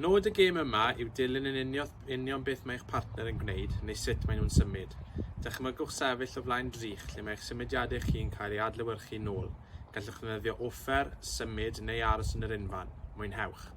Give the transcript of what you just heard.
Nod y gêm yma yw dilyn yn union, union beth mae eich partner yn gwneud neu sut maen nhw'n symud. Dychmygwch sefyll o flaen drych lle mae eich symudiadau chi'n cael ei adlewyrchu nôl. Gallwch ddefnyddio offer, symud neu aros yn yr unfan. Mwynhewch!